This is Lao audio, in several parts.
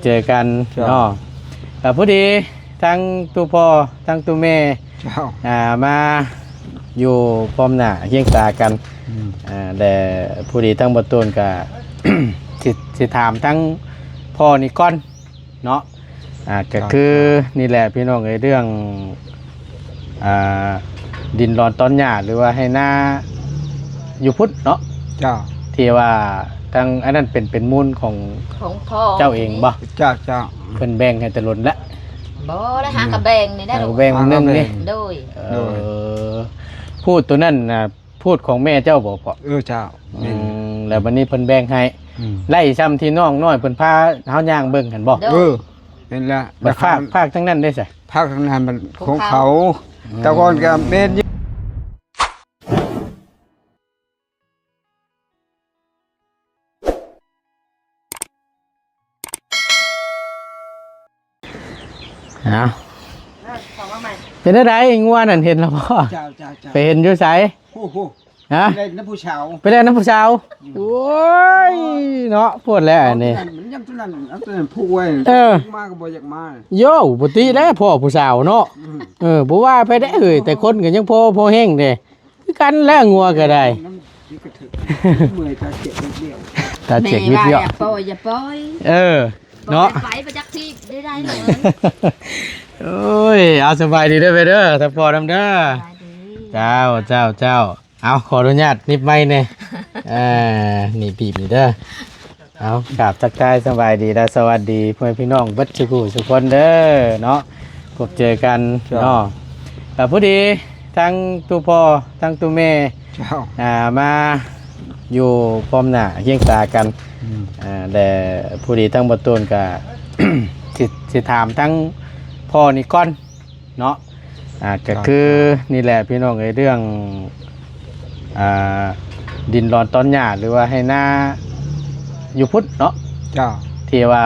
ເຈີກັນ ເຈົ້າ ເນາະ ກໍພໍດີທັງຕູ້ພໍ່ທັງຕູ້ແມ່ ເຈົ້າ ອ່າ ມາຢູ່ພ້ອມໜ້າຮຽງຕາກັນ ອືມ ອ່າ ແລະ ພໍດີທັງບໍ່ໂຕນກໍ ຊິ ຊິຖາມທັງພໍ່ນີ້ກ່ອນເນາະ ອ່າ ກໍຄື ເຈົ້າ ນີ້ແຫຼະພີ່ນ້ອງເອີຍ ເລື່ອງ ອ່າ ດິນລອນຕອນຫຍ້າ ຫຼືວ່າໄຮ່ນາຢູ່ພຸ້ນເນາະ ເຈົ້າ ທີ່ວ່າທາງອັນນັ້ນເປັນ ເປັນມູນຂອງ ຂອງພໍ່ເຈົ້າເອງບໍ່? ເຈົ້າ ເຈົ້າ ເພິ່ນແບ່ງໃຫ້ແຕ່ດົນລະ ບໍ່ໄດ້ ຫາກະແບ່ງນີ້ໄດ້ ຫາກະແບ່ງໜຶ່ງນີ້ ໂດຍ ເອີ ໂດຍ ພູດໂຕນັ້ນນະ ພູດຂອງແມ່ເຈົ້າບໍ່ພໍ່? ເອີ ເຈົ້າ ອືມ ແມ່ນ ແລ້ວບັດນີ້ເພິ່ນແບ່ງໃຫ້ ອືມ ໄລ່ຊ່ຳທີ່ນ້ອງນ້ອຍເພິ່ນພາເຮົາຍ່າງເບິ່ງຫັ້ນບໍ່? ໂດຍ ເອີ ແມ່ນລະ ບັດພາກ ພາກທາງນັ້ນເດ້ຊະ? ພາກທາງນັ້ນມັນຂອງເຂົາ ຂອງເຂົາ ອືມ ແຕ່ກ່ອນກໍແມ່ນຢູ່ ເອົາ ເປັນຈັ່ງໃດງົວນັ້ນ ເຫັນແລ້ວບໍ່? ເຈົ້າ ເຈົ້າ ເຈົ້າ ໄປເຫັນຢູ່ໃສ? ໂອ້ໂຫ ຮະ? ໄປເລ່ນນຳຜູ້ສາວ ໄປເລ່ນນຳຜູ້ສາວ ອືມ ໂອ້ຍ ເນາະ ໂພດແລ້ວອັນນີ້ ມັນຍາມຕົວນັ້ນ ເອົາຕົວນັ້ນຜູກໄວ້ ເອີ ມາກໍບໍ່ຢາກມາ ໂຢ ບໍ່ຕິແລ້ວພໍ່ຜູ້ສາວເນາະ ອືມ ເອີ ບໍ່ວ່າໃຜເດ້ເອີຍ ແຕ່ຄົນກໍຍັງພໍ ພໍແຮງເດ້ ຄືກັນແຫຼະ ງົວກໍໄດ້ ເມື່ອຍຕາເຈັບນິດດຽວ ຕາເຈັບນິດດຽວ ແມ່ວ່າຢ່າປ່ອຍ ຢ່າປ່ອຍ ເອີ ເນາະ ໄປ ໄປຈັກທີ່ໄດ້ໆເລີຍ ໂອ້ຍ ເອົາ ສະບາຍດີເດີແມ່ເດີ ທັງພໍ່ນຳເດີ ສະບາຍດີ ເຈົ້າ ເຈົ້າ ເຈົ້າ ເອົາ ຂໍອະນຸຍາດໜີບໄມແດ່ ເອີ ໜີບ ໜີບນີ້ເດີ ເອົາ ກາບທັກທາຍສະບາຍດີ ແລະ ສະຫວັດດີພໍ່ແມ່ພີ່ນ້ອງເບິດສູ່ຜູ້ສູ່ຄົນເດີເນາະ ພົບເຈີກັນ ເຈົ້າ ເນາະ ກໍພໍດີທັງຕູ້ພໍ່ທັງຕູ້ແມ່ ເຈົ້າ ອ່າ ມາຢູ່ພ້ອມໜ້າຮຽງຕາກັນ ອືມ ອ່າ ແລະ ພໍດີທັງບໍ່ໂຕນກໍ ຊິ ຊິຖາມທັງພໍ່ນີ້ກ່ອນ ເນາະ ອ່າ ກໍຄື ເຈົ້າ ນີ້ແຫຼະພີ່ນ້ອງເອີຍ ເລື່ອງ ອ່າ ດິນລອນຕອນຫຍ້າ ຫຼືວ່າໄຮ່ນາຢູ່ພຸ້ນເນາະ ເຈົ້າ ທີ່ວ່າ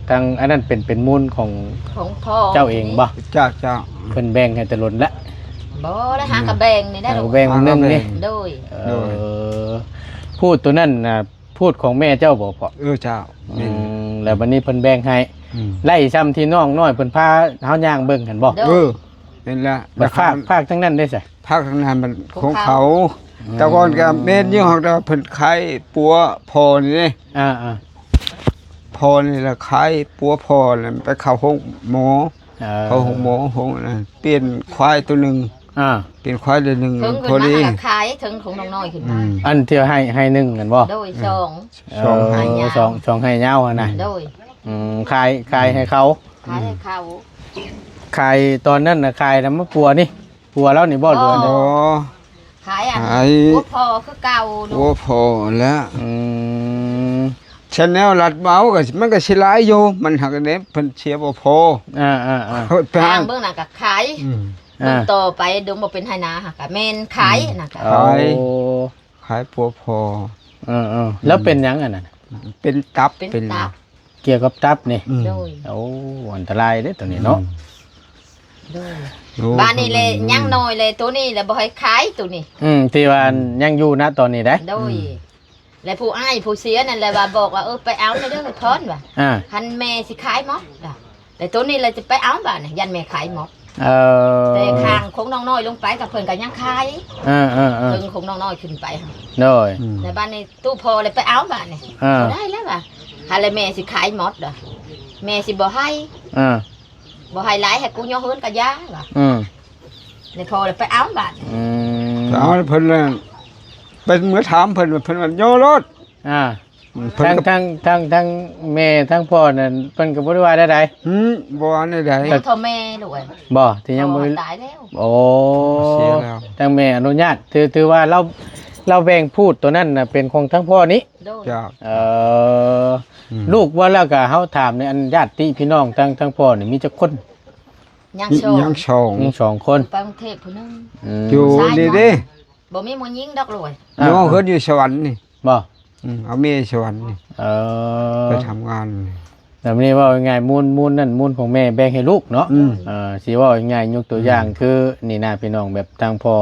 ທາງອັນນັ້ນເປັນ ເປັນມູນຂອງ ຂອງພໍ່ເຈົ້າເອງບໍ່? ເຈົ້າ ເຈົ້າ ເພິ່ນແບ່ງໃຫ້ແຕ່ດົນລະ ບໍ່ໄດ້ ຫາກະແບ່ງນີ້ໄດ້ ຫາກະແບ່ງໜຶ່ງນີ້ ໂດຍ ເອີ ໂດຍ ພູດໂຕນັ້ນນະ ພູດຂອງແມ່ເຈົ້າບໍ່ພໍ່? ເອີ ເຈົ້າ ອືມ ແມ່ນ ແລ້ວບັດນີ້ເພິ່ນແບ່ງໃຫ້ ອືມ ໄລ່ຊ່ຳທີ່ນ້ອງນ້ອຍເພິ່ນພາເຮົາຍ່າງເບິ່ງຫັ້ນບໍ່? ໂດຍ ເອີ ແມ່ນລະ ບັດພາກ ພາກທາງນັ້ນເດ້ຊະ? ພາກທາງນັ້ນມັນຂອງເຂົາ ຂອງເຂົາ ອືມ ແຕ່ກ່ອນກໍແມ່ນຢູ່ ຫາກແຕ່ວ່າເພິ່ນຂາຍປົວພໍ່ນີ້ເດ້ ອ່າໆ ພໍ່ນີ້ລະຂາຍປົວພໍ່ ແລ້ວໄປເຂົ້າໂຮງໝໍ ເອີ ເຂົ້າໂຮງໝໍ ໂຮງນັ້ນ ປ່ຽນຄວາຍໂຕໜຶ່ງ ອ່າ ປ່ຽນຄວາຍໂຕໜຶ່ງ ເທິງຂຶ້ນມາ ພໍດີ ແລ້ວກໍຂາຍເທິງຂອງນ້ອງນ້ອຍຂຶ້ນມາ ອືມ ອັນທີ່ໃຫ້ ໃຫ້ໜຶ່ງຫັ້ນບໍ່? ໂດຍ ສອງ ສອງໃຫ້ ເອີ ສອງ ສອງໃຫ້ຍາວຫັ້ນນະ ໂດຍ ອືມ ຂາຍ ຂາຍໃຫ້ເຂົາ ຂາຍໃຫ້ເຂົາ ຂາຍຕອນນັ້ນນະ ຂາຍນຳຜົວນີ້ ຜົວລາວນີ້ບໍ່? ບໍ່ ຫຼືວ່າ ບໍ່ ຂາຍອັນ ຂາຍ ຜົວພໍ່ຄືເກົ່າ ຜົວພໍ່ແຫຼະ ອືມ ຊະແນວລັດເວົ້າກໍ ມັນກໍຊິຫຼາຍຢູ່ ມັນຫາກແນມເພິ່ນເສຍບໍ່ພໍ ອ່າໆໆ ໄປຫາເບິ່ງນັ້ນກໍຂາຍ ອືມ ເບິ່ງ ອ່າ ຕໍ່ໄປດົງບໍ່ເປັນໄຮ່ນາຫາກະແມ່ນຂາຍ ອືມ ນະ ຂາຍ ໂອ້ ຂາຍປົວພໍ່ ເອີໆ ແລ້ວເປັນຫຍັງອັນນັ້ນ? ເປັນຕັບ ເປັນ ເປັນຕັບ ກ່ຽວກັບຕັບນີ້ ອືມ ໂດຍ ໂອ້ ອັນຕະລາຍເດ້ໂຕນີ້ເນາະ ອືມ ໂດຍ ໂອ້ ບາດນີ້ແຫຼະ ຍັງນ້ອຍແຫຼະ ໂຕນີ້ແຫຼະບໍ່ໃຫ້ຂາຍໂຕນີ້ ອືມ ທີ່ວ່າ ອືມ ຍັງຢູ່ນະຕອນນີ້ໄດ໋ ໂດຍ ອືມ ແລະຜູ້ອ້າຍຜູ້ເສຍນັ້ນແຫຼະວ່າ ບອກວ່າ ເອີ ໄປເອົາແດ່ເດີພອນວ່າ ອ່າ ຄັນແມ່ຊິຂາຍໝົດວ່າ ແຕ່ໂຕນີ້ລະຈະໄປເອົາບາດນີ້ ຢ້ານແມ່ຂາຍໝົດ ເອີ ແຕ່ຂ້າງຂອງນ້ອງນ້ອຍລົງໄປກໍເພິ່ນກໍຍັງຂາຍ ເອີໆໆ ເທິງຂອງນ້ອງນ້ອຍຂຶ້ນໄປ ໂດຍ ອືມ ແລ້ວບາດນີ້ຕູ້ພໍ່ເລີຍໄປເອົາບາດນີ້ ເອີ ບໍ່ໄດ້ແລ້ວວ່າ ຫາແລ້ວແມ່ຊິຂາຍໝົດດອກ ແມ່ຊິບໍ່ໃຫ້ ເອີ ບໍ່ໃຫ້ຫຼາຍ ໃຫ້ກູຍໍເຮືອນກໍຢ່າວ່າ ອືມ ແລ້ວພໍ່ເລີຍໄປເອົາບາດນີ້ ອືມ ໄປເອົາເພິ່ນແລ້ວ ໄປເມືອຖາມເພິ່ນ ເພິ່ນວ່າຍໍໂລດ ອ່າ ເພິ່ນກໍ ທັງ ທັງ ທັງແມ່ທັງພໍ່ນັ້ນ ເພິ່ນກໍບໍ່ໄດ້ວ່າໃດໆ ຫືມ ບໍ່ວ່າໃດໆ ຍັງເທົ່າແມ່ລູກເອີຍ ບໍ່ ທີ່ຍັງບໍ່ ອໍ ຕາຍແລ້ວ ໂອ້ ເສຍແລ້ວ ທາງແມ່ອະນຸຍາດ ຖື ຖືວ່າລາວ ລາວແບ່ງພູດໂຕນັ້ນນະ ເປັນຂອງທາງພໍ່ນີ້ ໂດຍ ເຈົ້າ ເອີ ອືມ ລູກວ່າ ແລ້ວກໍເຮົາຖາມໃນອັນຍາດຕິພີ່ນ້ອງທາງ ທາງພໍ່ນີ້ມີຈັກຄົນ? ຍັງສອງ ຍັງສອງ ຍັງສອງຄົນ ໄປກຸງເທບຜູ້ໜຶ່ງ ອືມ ຢູ່ນີ້ເດ້ ບໍ່ມີຜູ້ຍິງດອກລູກເອີຍ ອ່າ ຢູ່ເຮືອນຢູ່ສະຫວັນນີ້ ບໍ່ ອືມ ເອົາເມຍສະຫວັນນີ້ ເອີ ໄປທຳງານ ແບບນີ້ເວົ້າງ່າຍໆ ມູນ ມູນນັ້ນມູນຂອງແມ່ແບ່ງໃຫ້ລູກເນາະ ອືມ ເອີ ຊິເວົ້າງ່າຍໆ ຍົກຕົວຢ່າງ ອືມ ຄືນີ້ນະ ພີ່ນ້ອງ ແບບທາງພໍ່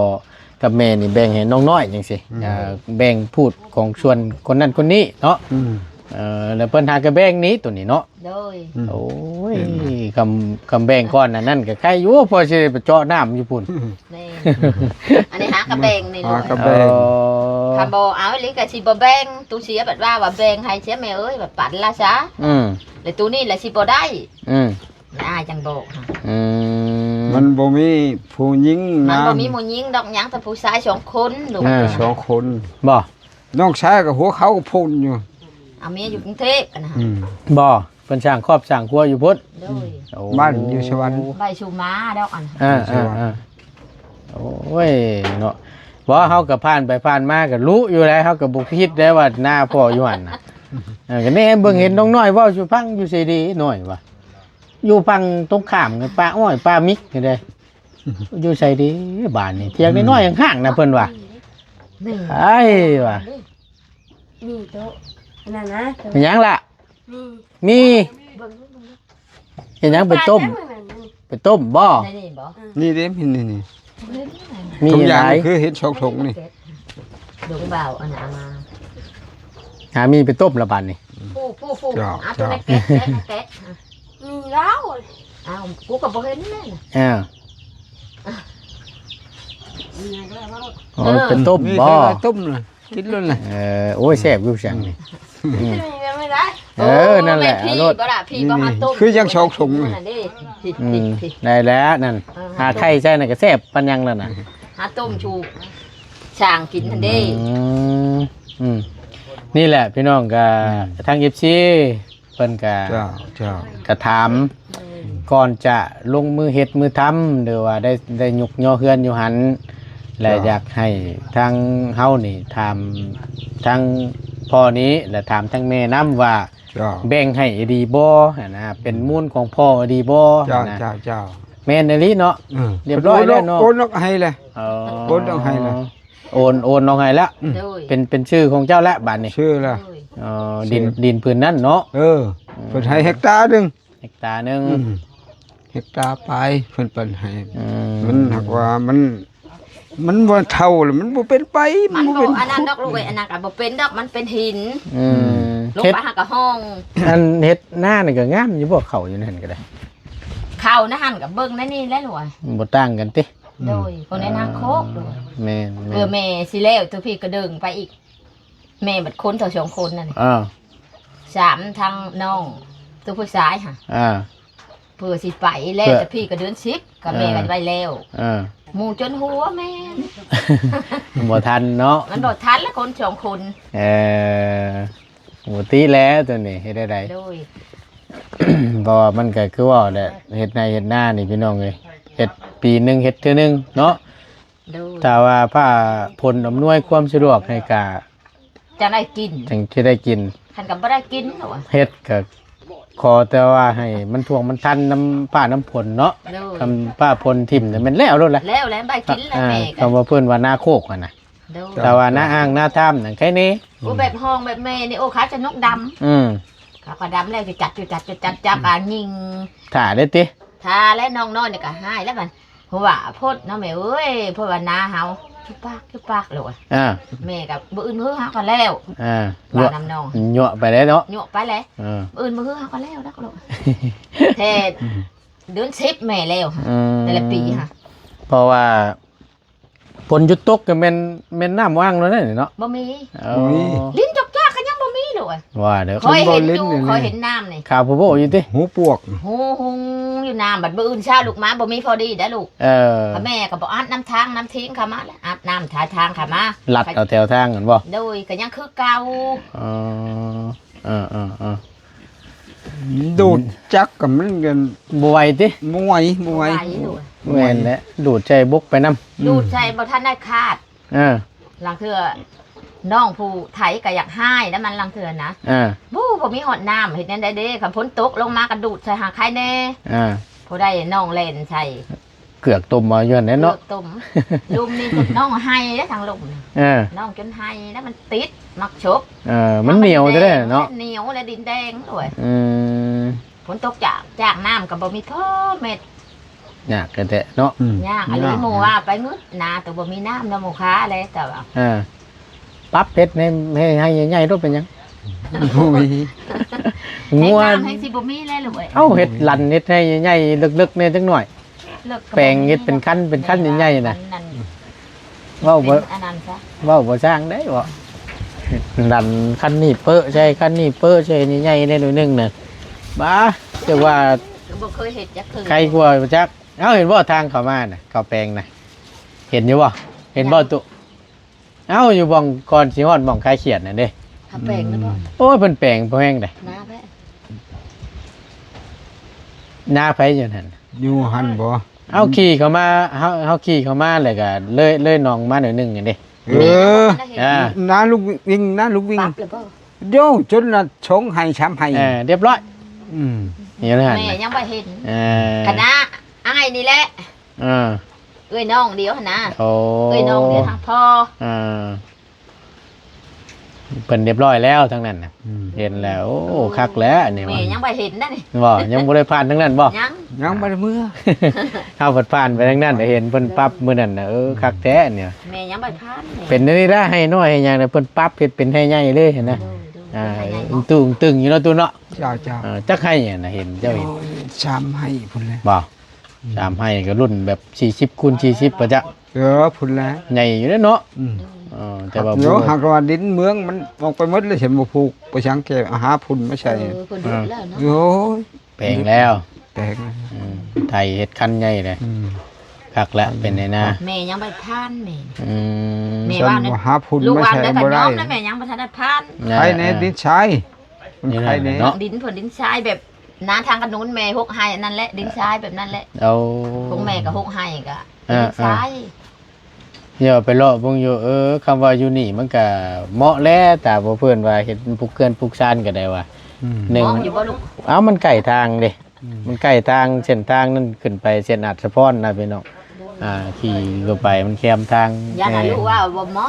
ກັບແມ່ນີ້ແບ່ງໃຫ້ນ້ອງນ້ອຍຈັ່ງຊີ້ ອືມ ເອີ ແບ່ງພູດຂອງສ່ວນຄົນນັ້ນຄົນນີ້ເນາະ ອືມ ເອີ ແລ້ວເພິ່ນຫາກະແບ່ງໜີໂຕນີ້ເນາະ. ໂດຍ ອືມ ໂອ້ຍ ເຫັນບໍ່? ຄຳ ຄຳແບ່ງກ່ອນອັນນັ້ນກະໄຄຢູ່ ພໍຊິໄດ້ໄປເຈາະນ້ຳຢູ່ພຸ້ນ. ແມ່ນ ອັນນີ້ຫາກະແບ່ງນີ້ ຫາກະແບ່ງ. ອໍ ຄັນບໍ່ເອົາອີ່ຫຼີກະຊິບໍ່ແບ່ງ. ຕູເສຍບັດວ່າ ວ່າແບ່ງໃຫ້ເສຍແມ່ເອີຍ ບັດປັນລະຊະ. ອືມ ແລ້ວຕູນີ້ລະຊິບໍ່ໄດ້. ອືມ ອ້າຍຈັ່ງບອກ. ອືມ ມັນບໍ່ມີຜູ້ຍິງນຳ ມັນບໍ່ມີຜູ້ຍິງດອກ ຍັງແຕ່ຜູ້ຊາຍສອງຄົນ. ລູກ ເອີ ສອງຄົນ. ບໍ່ ນ້ອງຊາຍກໍຫົວເຂົາກໍພຸ້ນຢູ່. ເອົາເມຍຢູ່ກຸງເທບຫັ້ນນະ. ອືມ ບໍ່ ເພິ່ນສ້າງຄອບສ້າງຄົວຢູ່ພຸ້ນ. ໂດຍ ໂອ້ ບ້ານຢູ່ສະຫວັນ ໄປສູ່ມາດອກອັນ. ເອີ ຢູ່ສະຫວັນ. ເອີ ເອີ ໂອ້ຍເນາະ ບໍ່ ເຮົາກໍຜ່ານໄປຜ່ານມາກໍຮູ້ຢູ່ແລ້ວ ເຮົາກໍບໍ່ຄິດໄດ້ວ່າໜ້າພໍ່ຢູ່ຫັ້ນນະ. ເອີ ກໍແນ່ເບິ່ງເຫັນນ້ອງນ້ອຍເວົ້າສູ່ຟັງ ຢູ່ໃສເດນ້ອຍວ່າ ຢູ່ຝັ່ງຕົງຂ້າມກັບປ່າອ້ອຍປ່າມິກນີ້ເດ້. ຢູ່ໃສເດບາດນີ້ ຖຽງນ້ອຍໆ ອືມ ຂ້າງໆ ນະ ເພິ່ນວ່າ. ນີ້ ອ້າຍວ່າ ນີ້ໂຕະ ອັນນັ້ນນະ ເປັນຫຍັງລະ? ມີ ມີ ເບິ່ງ ເຮັດຫຍັງ? ໄປຕົ້ມ ໄປຕົ້ມບໍ່? ໃນນີ້ບໍ່? ນີ້ເດ້ ນີ້ ນີ້ ມີຫຼາຍ ຄືເຫັນສອງຖົງນີ້. ດວງບ່າວອັນນັ້ນມາ ຫາມີໄປຕົ້ມລະບາດນີ້. ຜູ້ ຜູ້ ຜູ້ ເຈົ້າ ເອົາໂຕໃນແກັດ ເຈົ້າ ໃນແກັດ. ມີແລ້ວ ອ້າວ ກູກໍບໍ່ເຫັນແມ່ນ. ອ້າວ ໂອ້ຍ ເອີ ເປັນຕົ້ມບໍ່? ຕົ້ມນະ ກິນໂລດນະ. ເອີ ໂອ້ຍ ແຊບຢູ່ຈັ່ງນີ້. ອືມ ເອີ ນັ້ນແຫຼະ ເອົາໂລດ. ພີ່ບໍ່ລະ ພີ່ບໍ່ຫາຕົ້ມ ຄືຍັງສອງຖົງນັ້ນເດ້. ອືມ ໄດ້ແລ້ວນັ້ນ ເອີ ຫາໄຂ່ໃສ່ນັ້ນກໍແຊບປານຫຍັງແລ້ວນະ. ຫາຕົ້ມຊູຊ່າງກິນຫັ້ນເດ້. ອືມ ອືມ ນີ້ແຫຼະພີ່ນ້ອງ ກໍ ອືມ ທາງ ເອັຟຊີ ເພິ່ນກະ ເຈົ້າ ເຈົ້າ ກະຖາມ ກ່ອນຈະລົງມືເຮັດມືທຳ ຫຼືວ່າໄດ້ ໄດ້ຍຸກຍໍເຮືອນຢູ່ຫັ້ນ ແລະ ເຈົ້າ ຢາກໃຫ້ທາງເຮົານີ້ຖາມທາງພໍ່ນີ້ ແລະ ຖາມທາງແມ່ນຳວ່າ ເຈົ້າ ແບ່ງໃຫ້ອີ່ຫຼີບໍ່ຫັ້ນນະ ເປັນມູນຂອງພໍ່ອີ່ຫຼີບໍ່? ເຈົ້າ ຫັ້ນນະ ເຈົ້າ ເຈົ້າ ແມ່ນອີ່ຫຼີເນາະ. ເອີ ຮຽບຮ້ອຍແລ້ວເນາະ ໂອນອອກໃຫ້ແລ້ວ. ອໍ ໂອນອອກໃຫ້ແລ້ວ. ໂອນ ໂອນອອກໃຫ້ແລ້ວ. ອືມ ໂດຍ ເປັນ ເປັນຊື່ຂອງເຈົ້າແລ້ວບາດນີ້. ຊື່ແລ້ວ. ອໍ ດິນ ຊື່ ດິນພື້ນນັ້ນເນາະ. ເອີ ອືມ ເພິ່ນໃຫ້ເຮັກຕາໜຶ່ງ ເຮັກຕາໜຶ່ງ. ອືມ ເຮັກຕາປາຍເພິ່ນປັນໃຫ້. ອືມ ມັນຫາກວ່າມັນ ມັນບໍ່ເຖົ້າແລ້ວ ມັນບໍ່ເປັນໄປ ມັນບໍ່ ມັນບໍ່ເປັນ ອັນນັ້ນດອກລູກເອີຍ ອັນນັ້ນກໍບໍ່ເປັນດອກ ມັນເປັນຫີນ. ອືມ ລົງໄປຫາກໍຫ້ອງ. ອັນເຮັດນານີ້ກໍງາມຢູ່ບໍ່? ເຂົ້າຢູ່ໃນຫັ້ນກໍໄດ້ ເຂົ້າໃນຫັ້ນກໍເບິ່ງໃນນີ້ແຫຼະລູກເອີຍ. ບໍ່ຕ່າງກັນຕິ? ໂດຍ ຄົນໃນນາໂຄກໂດຍ. ແມ່ນໆ ເພື່ອແມ່ຊິແລ້ວ ໂຕພີ່ກະເດິງໄປອີກ ແມ່ບັດຄົນເທົ່າສອງຄົນນັ້ນ. ເອີ ສາມ ທາງນ້ອງ ໂຕຜູ້ຊາຍຫະ. ເອີ ເພື່ອຊິໄປແລ້ວ ເພື່ອ ແຕ່ພີ່ກະເດືອນສິບ ກໍແມ່ ເອີ ກັນໄວ້ແລ້ວ. ເອີ ໝູ່ຈົນຫົວແມ່ນ ບໍ່ທັນເນາະ ມັນບໍ່ທັນລະຄົນສອງຄົນ. ເອີ ບໍ່ຕິແລ້ວໂຕນີ້ ເຮັດໄດ້ໃດ? ໂດຍ ເພາະວ່າມັນກໍຄືເວົ້າແຫຼະ ເຮັດໄຮ່ເຮັດນານີ້ພີ່ນ້ອງເອີຍ ເຮັດປີໜຶ່ງເຮັດເທື່ອໜຶ່ງເນາະ. ໂດຍ ຖ້າວ່າຟ້າຝົນອຳນວຍຄວາມສະດວກໃຫ້ກະ ຈັ່ງໄດ້ກິນ ຈັ່ງຊິໄດ້ກິນ. ຄັນກໍບໍ່ໄດ້ກິນ ເຮັດກໍຂໍແຕ່ວ່າໃຫ້ມັນທ່ວງມັນທັນນຳຟ້ານຳຝົນເນາະ. ໂດຍ ຄັນຟ້າຝົນຖິ້ມນີ້ແມ່ນແລ້ວໂລດແຫຼະ ແລ້ວແຫຼະ ໄດ້ກິນແລ້ວ. ອ່າ ແມ່ກໍ ຄຳວ່າເພິ່ນວ່ານາໂຄກຫັ້ນນະ. ໂດຍ ແຕ່ວ່ານາອ່າງນາທາມນັ້ນໃຄແນ່. ໂອ້ ແບບຫ້ອງແບບແມ່ນີ້ ໂອ້ ຂາຈະນົກດຳ. ອືມ ຂາກໍດຳແລ້ວ ຈະຈັດ ຈະຈັດ ຈະຈັດ ຈັບ ອືມ ອ່າຍິງຖ້າໄດ້ຕິ? ຖ້າແລ້ວ ນ້ອງນ້ອຍນີ້ກໍຮ້າຍແລ້ວບັດ ເພາະວ່າໂພດເນາະແມ່ເອີຍ ເພາະວ່ານາເຮົາຈຸປາກຈຸປາກໂລດ. ອ່າ ແມ່ກໍມື້ອື່ນມື້ເຮົາກໍແລ້ວ. ອ່າ ວ່ານຳນ້ອງ ຍົວະໄປແລ້ວເນາະ ຍົວະໄປແລ້ວ. ເອີ ມື້ອື່ນມື້ເຮົາກໍແລ້ວດອກໂລດ. ແທ້ ອືມ ເດືອນສິບແມ່ແລ້ວຫະ. ອືມ ແຕ່ລະປີຫະ ເພາະວ່າ ຝົນຢຸດຕົກກໍແມ່ນ ແມ່ນນ້ຳວ່າງແລ້ວເນາະ. ບໍ່ມີ ເອີ ບໍ່ມີ ລິນຈອກຈາກກໍຍັງບໍ່ມີໂລດ. ວ່າເດີ ຂ້ອຍເຫັນຢູ່ ຂ້ອຍເຫັນນ້ຳນີ້ ຂາວໂພໂພຢູ່ຕິ ຫູປວກ ຫູຫຸງຢູ່ນ້ຳ. ບັດມື້ອື່ນເຊົ້າລຸກມາບໍ່ມີພໍດີໄດ໋ລູກ. ເອີ ແມ່ກໍບໍ່ອາບນ້ຳທາງນ້ຳທີງເຂົ້າມາແລ້ວ ອາບນ້ຳຖ່າຍທາງເຂົ້າມາ ລັດເອົາແຖວທາງຫັ້ນບໍ່? ໂດຍ ກໍຍັງຄືເກົ່າ. ອໍ ເອີໆໆ ດູດຈັກກໍມັນກໍບໍ່ໄຫວຕິ? ບໍ່ໄຫວ ບໍ່ໄຫວ ບໍ່ໄຫວໂດຍ. ແມ່ນແຫຼະ ດູດໃສ່ບົກໄປນຳ. ອືມ ດູດໃສ່ບໍ່ທັນໄດ້ຄາດ. ເອີ ລາງເທື່ອນ້ອງຜູ້ໄຖກໍຢາກຮ້າຍນຳມັນ ລາງເທື່ອນະ. ເອີ ບໍ່ ບໍ່ມີຮອດນ້ຳ ເຮັດແນວໃດເດ້? ຄັນຝົນຕົກລົງມາກໍດູດໃສ່ຫາໄຄແດ່. ເອີ ພໍໄດ້ນ້ອງແລ່ນໃສ່ ເກືອກຕົ້ມເອົາຢູ່ຫັ້ນແຫຼະເນາະ ເກືອກຕົ້ມ. ລຸ່ມນີ້ນ້ອງໄຫ້ເດ້ ທາງລຸ່ມນີ້. ເອີ ນ້ອງຈົນໄຫ້ແລ້ວ ມັນຕິດໝາກຊົກ. ເອີ ມັນໜຽວແທ້ເນາະ ມັນແດງ ໜຽວ ແລະດິນແດງດ້ວຍ. ອືມ ຝົນຕົກຈາກ ຈາກນ້ຳກໍບໍ່ມີພໍເມັດ. ຍາກແທ້ໆເນາະ. ອືມ ຍາກອີ່ຫຼີ. ຍາກ ໝູ່ວ່າໄປງຶດນາ ແຕ່ບໍ່ມີນ້ຳນຳໝູ່ຄ້າແຫຼະ ແຕ່ວ່າ ເອີ ປັບເຮັດໃຫ້ ໃຫ້ ໃຫ້ໃຫຍ່ໆໂລດ ເປັນຫຍັງ? ບໍ່ມີ ງົວ ໃນນ້ຳແຮ່ງຊິບໍ່ມີແລ້ວລູກເອີຍ. ເອົ້າ ເຮັດຫຼັນເຮັດໄຮ່ໃຫຍ່ໆ ເລິກໆ ແດ່ຈັກໜ້ອຍ ເລິກກໍ ແປງເຮັດເປັນຄັນເປັນຄັນໃຫຍ່ໆນະ ອັນນັ້ນ ເວົ້າບໍ່ ເປັນອັນນັ້ນຊະ ເວົ້າບໍ່ຊ່າງໄດ້ບໍ່ ດັນຄັນນີ້ເປີະໃສ່ ຄັນນີ້ເປີະໃສ່ ໃຫຍ່ໆ ແດ່ໜ້ອຍໜຶ່ງນະ ບ້າ ແຕ່ວ່າ ບໍ່ເຄີຍເຮັດຈັກເທື່ອ ໄຄກວ່າຈັກ. ເອົ້າ ເຫັນບໍ່ທາງເຂົ້າມານະ ເຂົ້າແປງນະ ເຫັນຢູ່ບໍ່ ເຫັນບໍ່ຕຸ? ເອົ້າ ຢູ່ບ່ອນກ່ອນຊິຮອດໝ່ອງຄາຍຂຽດນັ້ນເດ້ ຫາແປງແລ້ວບໍ່? ໂອ້ຍ ເພິ່ນແປງພໍແຮງເດ້ ນາໃຜ ນາໃຜຢູ່ຫັ້ນ? ຢູ່ຫັ້ນບໍ່? ເຮົາຂີ່ເຂົ້າມາ ເຮົາ ເຮົາຂີ່ເຂົ້າມາແລ້ວກໍເລີຍ ເລີຍໜອງມາໜ້ອຍໜຶ່ງຫັ້ນເດ້. ເອີ ອ່າ ນາລູກວິ່ງ ນາລູກວິ່ງ ປັບແລ້ວບໍ່? ໂຢ ຈົນນະ ສອງໄຮ່ສາມໄຮ່ ເອີ ຮຽບຮ້ອຍ. ອືມ ຢູ່ຫັ້ນ ແມ່ຍັງບໍ່ເຫັນ ເອີ ຄະນະອ້າຍນີ້ແຫຼະ ເອີ ເອື້ອຍນ້ອງດຽວຫັ້ນນະ. ໂອ້ ເອື້ອຍນ້ອງດຽວທາງພໍ່ ເອີ ເພິ່ນຮຽບຮ້ອຍແລ້ວທາງນັ້ນນະ. ອືມ ເຫັນແລ້ວ ໂອ້ ໂອ້ ຄັກແຫຼະນີ້ ແມ່ຍັງບໍ່ເຫັນນະນີ້. ບໍ່ ຍັງບໍ່ໄດ້ຜ່ານທາງນັ້ນບໍ່? ຍັງ ຍັງບໍ່ໄດ້ເມືອ ເຮົາພັດຜ່ານໄປທາງນັ້ນ ໄດ້ເຫັນເພິ່ນປັບມື້ນັ້ນນະ. ເອີ ອືມ ຄັກແທ້ນີ້ ແມ່ຍັງບໍ່ໄດ້ຜ່ານນີ້. ເປັນອັນນີ້ລະ ໄຮ່ນ້ອຍໄຮ່ຫຍັງນະ ເພິ່ນປັບເຮັດເປັນໄຮ່ໃຫຍ່ເລີຍຫັ້ນນະ. ໂດຍ ອ່າ ໂດຍ ຕຶງໆ ຢູ່ເນາະ ຕູ້ເນາະ. ເຈົ້າ ເຈົ້າ ເອີ ຈັກໄຮ່ນະ ເຫັນເຈົ້າເຫັນ? ໂອ້ຍ ສາມໄຮ່ພຸ້ນແຫຼະ. ບໍ່ ອືມ ສາມໄຮ່ກໍລຸ້ນແບບສີ່ສິບຄູນສີ່ສິບປະຈັກ. ເອີ ພຸ້ນແຫຼະ ໃຫຍ່ຢູ່ເດ້ເນາະ. ອືມ ເອີ ແຕ່ວ່າ ຫາກວ່າດິນເມືອງມັນອອກໄປໝົດແລ້ວ ຊິມາປູກໄປຫຍັງ ແກຫາຝຸ່ນມາໃສ່. ເອີ ເພິ່ນດຸແລ້ວເນາະ. ໂອ້ຍ ແປງແລ້ວ ແປງ ອືມ ໄຖເຮັດຄັນໃຫຍ່ເລີຍ. ອືມ ຄັກແລ້ວ ເປັນໄຮ່ນາ. ແມ່ຍັງບໍ່ໄດ້ຜ່ານແມ່. ອືມ ແມ່ວ່າ ວ່າຫາຝຸ່ນມາໃສ່ບໍ່ໄດ້ ລູກວ່າໄດ້ກໍຍອມແລ້ວ ແມ່ຍັງບໍ່ທັນໄດ້ຜ່ານ. ອ່າ ໄຖແນ່ ອ່າ ດິນຊາຍ ມັນໄຄແນ່ເນາະ. ດິນເພິ່ນດິນຊາຍແບບນາທາງຂະໜູນແມ່ ຫົກໄຮ່ອັນນັ້ນແຫຼະ ດິນຊາຍແບບນັ້ນແຫຼະ. ໂອ້ ຂອງແມ່ກໍຫົກໄຮ່ກໍ ອ່າ ດິນຊາຍ. ດຽວໄປເລາະເບິ່ງຢູ່ ເອີ ຄຳວ່າຢູ່ນີ້ມັນກະເໝາະແຫຼະ ຕາບໍ່ເພິ່ນວ່າເຮັດປຸກເຮືອນປຸກຊານກໍໄດ້ວ່າ. ອືມ ໜຶ່ງ ເໝາະຢູ່ບໍ່ລູກ? ເອົ້າ ມັນໃກ້ທາງເດ້. ອືມ ມັນໃກ້ທາງ ເສັ້ນທາງນັ້ນຂຶ້ນໄປເຊນອາດສະພອນນະພີ່ນ້ອງ. ອ່າ ຂີ່ລົງໄປມັນແຄມທາງ. ຢ້ານວ່າ ເອີ ລູກວ່າບໍ່ເໝາະ.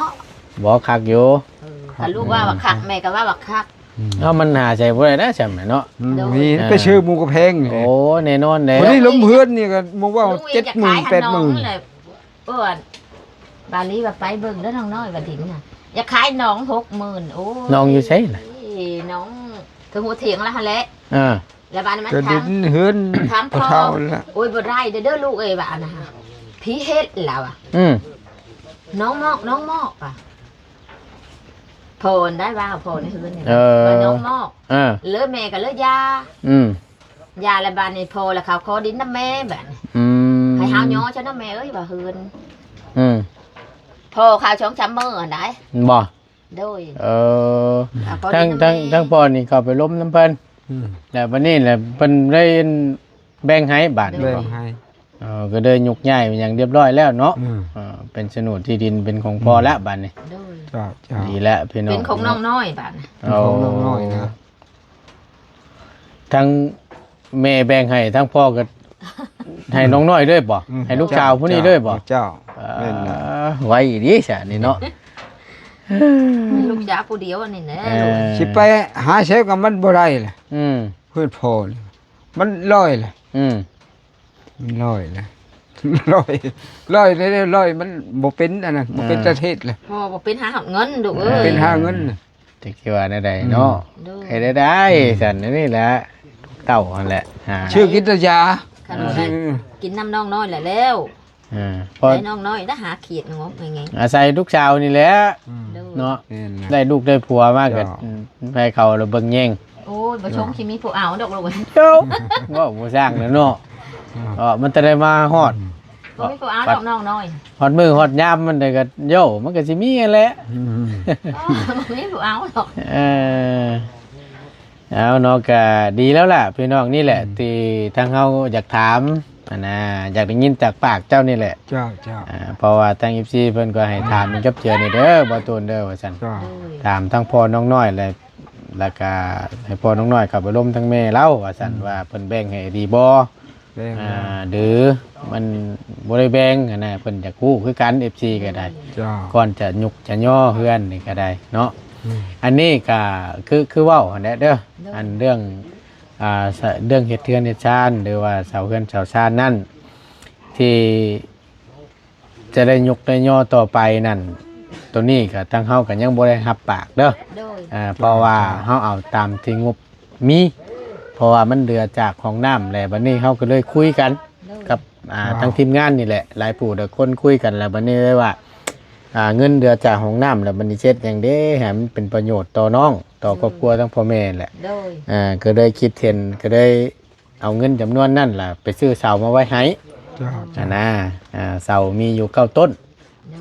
ບໍ່ ຄັກຢູ່. ເອີ ຄັນລູກວ່າ ອືມ ວ່າຄັກ ແມ່ກໍວ່າວ່າຄັກ. ອືມ ເອົາ ມັນຫາໃສ່ບໍ່ໄດ້ນະ ຊ່ຳເນາະ. ອືມ ໂດຍ ມີ ອ່າ ໄປຊື້ໝູ່ກະແພງນີ້. ໂອ້ ແນ່ນອນແຫຼະ ພໍດີລົມເຮືອນນີ້ກໍໝູ່ວ່າ ລູກ ເຈັດໝື່ນ ຢາກຂາຍ ແປດໝື່ນ ໃຫ້ນ້ອງເລີຍ. ເອີ້ນ ບາລີວ່າໄປເບິ່ງເດີນ້ອງນ້ອຍວ່າດິນນະ ຢາກຂາຍນ້ອງຫົກໝື່ນ. ໂອ້ຍ ນ້ອງຢູ່ໃສລະ? ນ້ອງເທິງຫົວຖຽງລະຫັ້ນແຫຼະ. ອ່າ ລະບາດນີ້ມັນ ກໍດິນເຮືອນ ຖາມພໍ່ ພໍ່ເຖົ້າລະ. ໂອ້ຍ ບໍ່ໄດ້ເດີ ເດີລູກເອີຍ ວ່າອັນນະ ຜີເຮັດລະວ່າ. ອືມ ນ້ອງມອກ ນ້ອງມອກວ່າ ພໍ່ໄດ້ວ່າ ພໍ່ໃນເຮືອນນີ້ ເອີ ວ່ານ້ອງມອກ. ເອີ ເລີຍແມ່ກໍເລີຍຢ່າ. ອືມ ຢ່າລະບາດນີ້ ພໍ່ລະເຂົາຂໍດິນນຳແມ່ບາດນີ້. ອືມ ໃຫ້ເຮົາຍໍເຈົ້ານຳແມ່ເອີຍວ່າເຮືອນ. ອືມ ພໍ່ເຂົາສອງສາມມື້ຫັ້ນໃດ໋. ບໍ່ ໂດຍ ເອີ ທາງ ທາງ ທາງພໍ່ນີ້ເຂົ້າໄປລົມນຳເພິ່ນ. ອືມ ແລ້ວບາດນີ້ແຫຼະເພິ່ນໄດ້ແບ່ງໃຫ້ບາດນີ້. ແບ່ງໃຫ້. ເອີ ກໍໄດ້ຍົກຍ້າຍຫຍັງຮຽບຮ້ອຍແລ້ວເນາະ. ອືມ ເອີ ເປັນໂສນດທີ່ດິນເປັນຂອງພໍ່ແລ້ວບາດນີ້. ໂດຍ ເຈົ້າ ເຈົ້າ ດີແລ້ວພີ່ນ້ອງ ເປັນຂອງນ້ອງນ້ອຍບາດນີ້. ເປັນຂອງນ້ອງນ້ອຍນະ. ໂອ້ ທັງແມ່ແບ່ງໃຫ້ ທັງພໍ່ກໍໃຫ້ນ້ອງນ້ອຍເລີຍບໍ່? ອືມ ໃຫ້ລູກສາວຜູ້ນີ້ເລີຍບໍ່? ເຈົ້າ ເຈົ້າ ເອີ ແມ່ນນະ. ໄວອີ່ຫຼີຊະນີ້ເນາະ ລູກສາວຜູ້ດຽວອັນນີ້ແຫຼະ. ເອີ ຊິໄປຫາໃສກໍມັນບໍ່ໄດ້ລະ. ອືມ ເພື່ອນພໍ່ນີ້ມັນລອຍລະ. ອືມ ມັນລອຍລະ ລອຍ ລອຍ ລອຍ ມັນບໍ່ເປັນອັນນັ້ນ ບໍ່ເປັນ ເອີ ຕາເທດລະ. ພໍ່ບໍ່ເປັນຫາເງິນລູກເອີຍ ເປັນຫາເງິນນະ. ຈັກຊິວ່າແນວໃດເນາະ. ອືມ ໂດຍ ເຮັດໄດ້ ອືມ ຊັ້ນນີ້ແຫຼະ ລູກເຕົ້າຫັ້ນແຫຼະ ຫາ ຊື້ກິນແຕ່ຢາ. ຄັນວ່າ ອືມ ໄດ້ກິນນຳນ້ອງນ້ອຍແຫຼະແລ້ວ. ເອີ ໃຫ້ນ້ອງນ້ອຍໄດ້ຫາຂຽດງອບໄງ ອາໄສລູກສາວນີ້ແຫຼະ. ອືມ ໂດຍ ເນາະ ແມ່ນແຫຼະ ໄດ້ລູກໄດ້ຜົວມາກໍ ເຈົ້າ ອືມ ໃຫ້ເຂົາລະເບິ່ງແຍງ. ໂອ້ຍ ບໍ່ຊົງຊິມີຜູ້ເອົາດອກລູກ. ເຈົ້າ ເວົ້າບໍ່ຊ່າງແລ້ວເນາະ. ອືມ ເອີ ມັນຈະໄດ້ມາຮອດ ອືມ ບໍ່ມີຜູ້ເອົາດອກນ້ອງນ້ອຍ. ຮອດມື້ຮອດຍາມມັນໄດ້ກໍໂຢ ມັນກໍຊິມີຫັ້ນແຫຼະ. ອືມ ເອີ ບໍ່ມີຜູ້ເອົາດອກ. ເອີ ເອົາເນາະ ກະດີແລ້ວລະພີ່ນ້ອງ. ນີ້ແຫຼະ ອືມ ທີ່ທາງເຮົາຢາກຖາມຫັ້ນນະ ຢາກໄດ້ຍິນຈາກປາກເຈົ້ານີ້ແຫຼະ. ເຈົ້າ ເຈົ້າ ອ່າ ເພາະວ່າທາງເອັຟຊີເພິ່ນກໍໃຫ້ຖາມ ອືມ ກັບເທື່ອນີ້ເດີ ບໍ່ໂຕນເດີ ວ່າຊັ້ນ. ເຈົ້າ ອືມ ຖາມທາງພໍ່ນ້ອງນ້ອຍ ແລະ ແລ້ວກະໃຫ້ພໍ່ນ້ອງນ້ອຍເຂົ້າໄປລົມທາງແມ່ລາວ ວ່າຊັ້ນ ອືມ ວ່າເພິ່ນແບ່ງໃຫ້ດີບໍ່? ແບ່ງ ອ່າ ແລ້ວ ຫຼືມັນບໍ່ໄດ້ແບ່ງຫັ້ນນະ ເພິ່ນຢາກຮູ້ຄືກັນ ເອັຟຊີກໍໄດ້. ເຈົ້າ ກ່ອນຈະຍຸກຈະຍໍເຮືອນນີ້ກໍໄດ້ເນາະ. ອືມ ອັນນີ້ກໍຄື ຄືເວົ້າຫັ້ນແຫຼະເດີ ໂດຍ ອັນເລື່ອງ ອ່າ ສະ ເລື່ອງເຮັດເຮືອນເຮັດຊານ ຫຼືວ່າເສົາເຮືອນເສົາຊານນັ້ນ ທີ່ຈະໄດ້ຍົກໄດ້ຍໍຕໍ່ໄປນັ້ນ ໂຕນີ້ກໍທາງເຮົາກໍຍັງບໍ່ໄດ້ຮັບປາກເດີ ໂດຍ ອ່າ ເພາະວ່າເຮົາເອົາຕາມທີ່ງົບມີ ເພາະວ່າມັນເຫຼືອຈາກຫ້ອງນ້ຳແຫຼະ ບັດນີ້ເຮົາກໍເລີຍຄຸຍກັນ ໂດຍ ກັບ ອ່າ ອ່າ ທາງທີມງານນີ້ແຫຼະ ຫຼາຍຜູ້ຫຼາຍຄົນຄຸຍກັນແລ້ວ ບັດນີ້ເລີຍວ່າ ອ່າ ເງິນເຫຼືອຈາກຫ້ອງນ້ຳແລ້ວ ບັດນີ້ເຮັດຫຍັງເດ້ໃຫ້ມັນເປັນປະໂຫຍດຕໍ່ນ້ອງ ຕໍ່ຄອບຄົວ ໂດຍ ທາງພໍ່ແມ່ແຫຼະ ໂດຍ ອ່າ ກໍເລີຍຄິດເຫັນ ກໍເລີຍເອົາເງິນຈຳນວນນັ້ນລະໄປຊື້ເສົາມາໄວ້ໃຫ້ ເຈົ້າ ຫັ້ນນະ ອ່າ ເສົາມີຢູ່ເກົ້າຕົ້ນ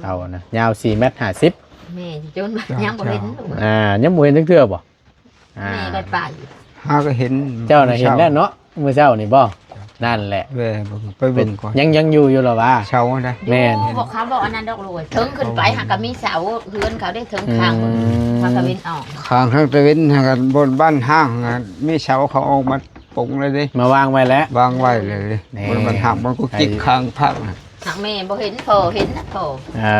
ເສົານະ ຍາວສີ່ແມັດຫ້າສິບ ແມ່ຈົນວ່າ ເຈົ້າ ຍັງບໍ່ເຫັນ ເຈົ້າ ລູກ ອ່າ ຍັງບໍ່ເຫັນຈັກເທື່ອບໍ່? ອ່າ ແມ່ໄປ ຫາກໍເຫັນ ເຈົ້ານະເຫັນແລ້ວເນາະ ມື້ເຊົ້ານີ້ບໍ່? ນັ້ນແຫຼະ ແວ່ເບິ່ງ ໄປເບິ່ງກ່ອນ ຍັງ ຍັງຢູ່ຢູ່ລະວ່າ ເສົານະ ແມ່ນ ບໍ່ ເຂົາບໍ່ອັນນັ້ນດອກລູກ ເທິງຂຶ້ນໄປຫາກໍມີເສົາເຮືອນເຂົາເດ້ ເທິງຂ້າງ ອືມ ທາງຕາເວັນອອກ ຂ້າງ ທາງຕາເວັນຫາກໍບ່ອນບ້ານຫ້າງ ມີເສົາເຂົາເອົາມາປົງເລີຍເດ້ ມາວາງໄວ້ແລ້ວ ວາງໄວ້ເລີຍເດ້ ນີ້ ບ່ອນບ້ານຫ້າງ ບ່ອນກຸກກິກ ໄອ້ ຂ້າງພາກນະ ຫາກແມ່ບໍ່ເຫັນ ພໍ່ເຫັນນະ ພໍ່ ເອີ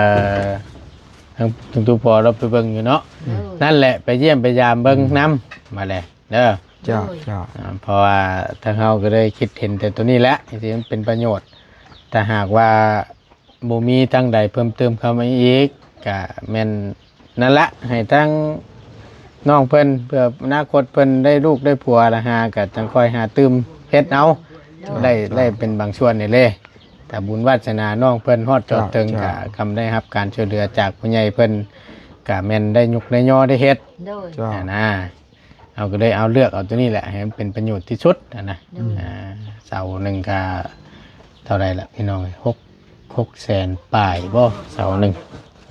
ທາງ ທາງຕູ້ພໍ່ລາວໄປເບິ່ງຢູ່ເນາະ ເອີ ນັ້ນແຫຼະ ໄປຢ້ຽມໄປຢາມເບິ່ງ ອືມ ນຳ ມາແຫຼະເດີ ເຈົ້າ ໂດຍ ເຈົ້າ ອ່າ ເພາະວ່າທາງເຮົາກໍໄດ້ຄິດເຫັນແຕ່ໂຕນີ້ແຫຼະ ທີ່ມັນເປັນປະໂຫຍດ ຖ້າຫາກວ່າບໍ່ມີທາງໃດເພີ່ມເຕີມເຂົ້າມາອີກ ກະແມ່ນນັ້ນລະ ໃຫ້ທາງນ້ອງເພິ່ນ ເພື່ອອະນາຄົດເພິ່ນໄດ້ລູກໄດ້ຜົວລະຫາ ກະຈັ່ງຄ່ອຍຫາຕື່ມເຮັດເອົາ ເຈົ້າ ໄດ້ ເຈົ້າ ໄດ້ເປັນບາງສ່ວນນີ້ເລີຍ ຖ້າບຸນວາສະໜານ້ອງເພິ່ນຮອດຈອດເຖິງ ເຈົ້າ ກະຄຳໄດ້ຮັບການຊ່ວຍເຫຼືອຈາກຜູ້ໃຫຍ່ເພິ່ນ ກະແມ່ນໄດ້ຍຸກໄດ້ຍໍໄດ້ເຮັດ ໂດຍ ເຈົ້າ ຫັ້ນນະ ເຮົາກໍເລີຍເອົາ ເລືອກເອົາຕົວນີ້ແຫຼະ ໃຫ້ມັນເປັນປະໂຫຍດທີ່ສຸດຫັ້ນນະ ໂດຍ ອ່າ ເສົາໜຶ່ງກໍເທົ່າໃດລະພີ່ນ້ອງເອີຍ ຫົກ ຫົກແສນປາຍບໍ່ ເສົາໜຶ່ງ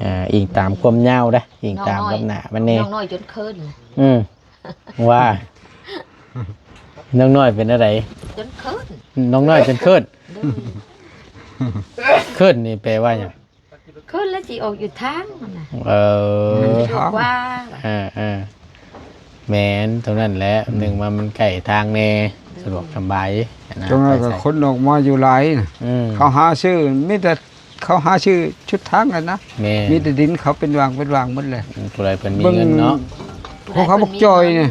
ອ່າ ອີງຕາມຄວາມຍາວເດ້ ອີງຕາມກັບໜ້າມັນແດ່ ນ້ອງນ້ອຍຈົນເຂີນ ອືມ ວ່າ ນ້ອງນ້ອຍເປັນແນວໃດ? ຈົນເຂີນ ນ້ອງນ້ອຍຈົນເຂີນ ໂດຍ ເຂີນນີ້ແປວ່າຫຍັງ? ເຂີນແລ້ວຊິອອກຢູ່ທາງຫັ້ນນະ ເອີ ມັນສະດວກກວ່າ ເອີໆ ແມ່ນ ຕົງນັ້ນແຫຼະ ອືມ ໜຶ່ງວ່າມັນໃກ້ທາງແດ່ ໂດຍ ສະດວກສະບາຍຫັ້ນນະ ຈັ່ງນັ້ນກໍ ໄປໃສ ຄົນອອກມາຢູ່ຫຼາຍນະ ອືມ ເຂົາຫາຊື້ ມີແຕ່ເຂົາຫາຊື້ຊຸດທາງນັ້ນນະ ແມ່ນ ມີແຕ່ດິນເຂົາເປັນຫວ່າງເປັນຫວ່າງໝົດແຫຼະ ອືມ ຜູ້ໃດເພິ່ນມີເງິນເນາະ ເພິ່ນ ຂອງເຂົາບັກຈ່ອຍນີ້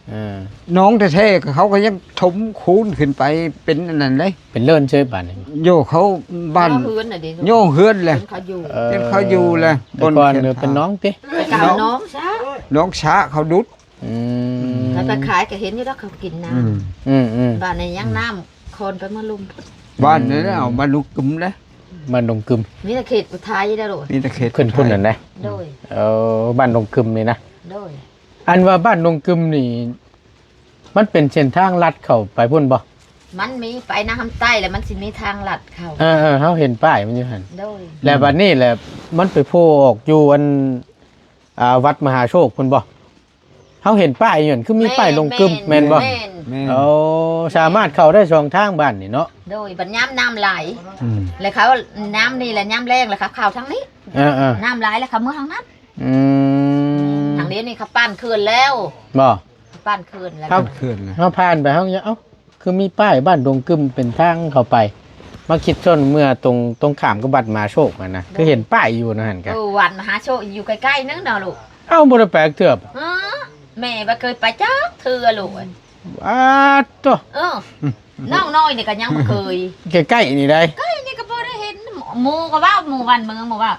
ເອີ ໜອງແທ້ໆ ເຂົາກໍຍັງຖົມຄູນຂຶ້ນໄປເປັນອັນນັ້ນເດ້ ເປັນເລີນເຊີຍບາດນີ້ ໂຍເຂົາບ້ານ ຍໍເຮືອນນະເດ້ ໂຍເຮືອນແຫຼະ ເປັນເຂົາຢູ່ ເອີ ເປັນເຂົາຢູ່ແຫຼະ ແຕ່ກ່ອນເປັນໜອງຕິ ເປັນໜອງຊະ ໜອງຊະເຂົາດຸດ ອືມ ໃຜໄປຂາຍກໍເຫັນຢູ່ດອກເຂົາກິນນ້ຳ ອືມໆ ບ້ານນີ້ຍັງນ້ຳຄອນໄປເມືອລຸ່ມ ບ້ານນີ້ແຫຼະ ອືມ ເອົາບ້ານລຸງກຶມເດ້ ບ້ານດົງກຶມ ມີແຕ່ເຂດອຸທັຍເດ້ລູກ ມີແຕ່ເຂດຂຶ້ນພຸ້ນນັ້ນເດ້ ໂດຍ ເອີ ບ້ານດົງກຶມນີ້ນະ ໂດຍ ອັນວ່າບ້ານດົງກຶມນີ້ ມັນເປັນເສັ້ນທາງລັດເຂົ້າໄປພຸ້ນບໍ່? ມັນມີໄປນາຄຳໃຕ້ ແລ້ວມັນຊິມີທາງລັດເຂົ້າ ເອີໆ ເຮົາເຫັນປ້າຍມັນຢູ່ຫັ້ນ ໂດຍ ແລ້ວບັດນີ້ແຫຼະ ມັນໄປໂຜ່ອອກຢູ່ອັນ ອ່າ ວັດມະຫາໂຊກພຸ້ນບໍ່? ເຮົາເຫັນປ້າຍຢູ່ຫັ້ນ ຄືມີປ້າຍ ແມ່ນ ລົງກຶມ ແມ່ນ ແມ່ນບໍ່? ແມ່ນ ແມ່ນ ໂອ້ ສາມາດເຂົ້າໄດ້ສອງທາງບ້ານນີ້ເນາະ ໂດຍ ບັດຍາມນ້ຳຫຼາຍ ອືມ ແລ້ວເຂົາ ຍາມນີ້ແຫຼະ ຍາມແລ້ງແລ້ວເຂົາເຂົ້າທາງນີ້ ເອີໆ ນ້ຳຫຼາຍແລ້ວເຂົາເມືອທາງນັ້ນ ອືມ ທາງດຽວນີ້ເຂົາປັ້ນເຂື່ອນແລ້ວ ບໍ່? ປັ້ນເຂື່ອນແລ້ວ ເຮົາ ປັ້ນເຂື່ອນແລ້ວ ເຮົາຜ່ານໄປ ເຮົາຍັງ ເອົ້າ ຄືມີປ້າຍບ້ານດົງກຶມເປັນທາງເຂົ້າໄປ ມາຄິດຊົນເມື່ອຕົງ ຕົງຂ້າມກັບວັດມະຫາໂຊກຫັ້ນນະ ໂດຍ ຄືເຫັນປ້າຍຢູ່ນະຫັ້ນກະ ເອີ ວັດມະຫາໂຊກຢູ່ໃກ້ໆ ໜຶ່ງເນາະລູກ ເອົ້າ ບໍ່ໄດ້ໄປຈັກເທື່ອ ເອີ ແມ່ບໍ່ເຄີຍໄປຈັກເທື່ອລູກ ອາດໂຕ ເອີ ນ້ອງນ້ອຍນີ້ກໍຍັງບໍ່ເຄີຍ ໃກ້ໆ ນີ້ໃດ ໃກ້ນີ້ກໍບໍ່ໄດ້ເຫັນ ໝູ່ກໍເວົ້າ ໝູ່ບ້ານເມືອງໝູ່ເວົ້າ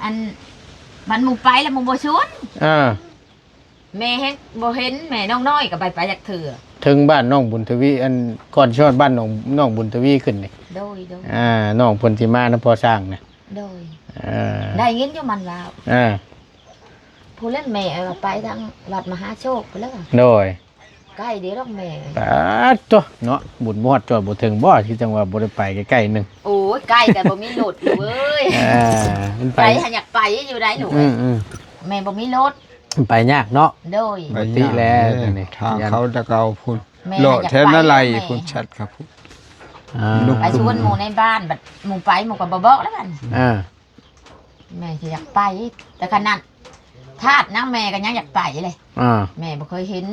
ອັນ ບັດໝູ່ໄປແລ້ວໝູ່ບໍ່ຊວນ ເອີ ແມ່ແຮງບໍ່ເຫັນ ແມ່ນ້ອງນ້ອຍກໍໄປ ໄປຈັກເທື່ອ ເຖິງບ້ານນ້ອງບຸນທະວີ ອັນ ກ່ອນຊິຮອດບ້ານນ້ອງ ນ້ອງບຸນທະວີຂຶ້ນນີ້ ໂດຍໆ ອ່າ ນ້ອງເພິ່ນຊິມານຳພໍ່ຊ້າງນະ ໂດຍ ເອີ ໄດ້ຍິນຢູ່ມັນເວົ້າ ອ່າ ຜູ້ເລ່ນແມ່ໄປທາງວັດມະຫາໂຊກພຸ້ນແຫຼະ ໂດຍ ໃກ້ເດດອກແມ່ ປາດໂທ້ເນາະ ບຸນບໍ່ຮອດຈອດບໍ່ເຖິງບໍ່ ຄືຈັ່ງວ່າບໍ່ໄດ້ໄປໃກ້ໆ ໜຶ່ງ ໂອ້ຍ ໃກ້ກໍບໍ່ມີລົດລູກເອີຍ ອ່າ ມັນໄປ ໄປຫາຢາກໄປຢູ່ໃດລູກ ອືມໆ ແມ່ບໍ່ມີລົດ ໄປຍາກເນາະ ໂດຍ ໄປຍາກ ປົກກະຕິແລ້ວ ເອີ ນີ້ ທາງເຂົາແຕ່ເກົ່າພຸ້ນ ແມ່ ເລາະແຖວນາໄລ ຢາກໄປ ພຸ້ນ ແມ່ ຊັດຄັບ ອ່າ ໄປຊວນໝູ່ໃນບ້ານ ບັດໝູ່ໄປ ໝູ່ກໍບໍ່ບອກແລ້ວບັດ ອ່າ ແມ່ກໍຢາກໄປ ແຕ່ຂະໜາດທາດນຳແມ່ກໍຍັງຢາກໄປເລີຍ ອ່າ ແມ່ບໍ່ເຄີຍເຫັນ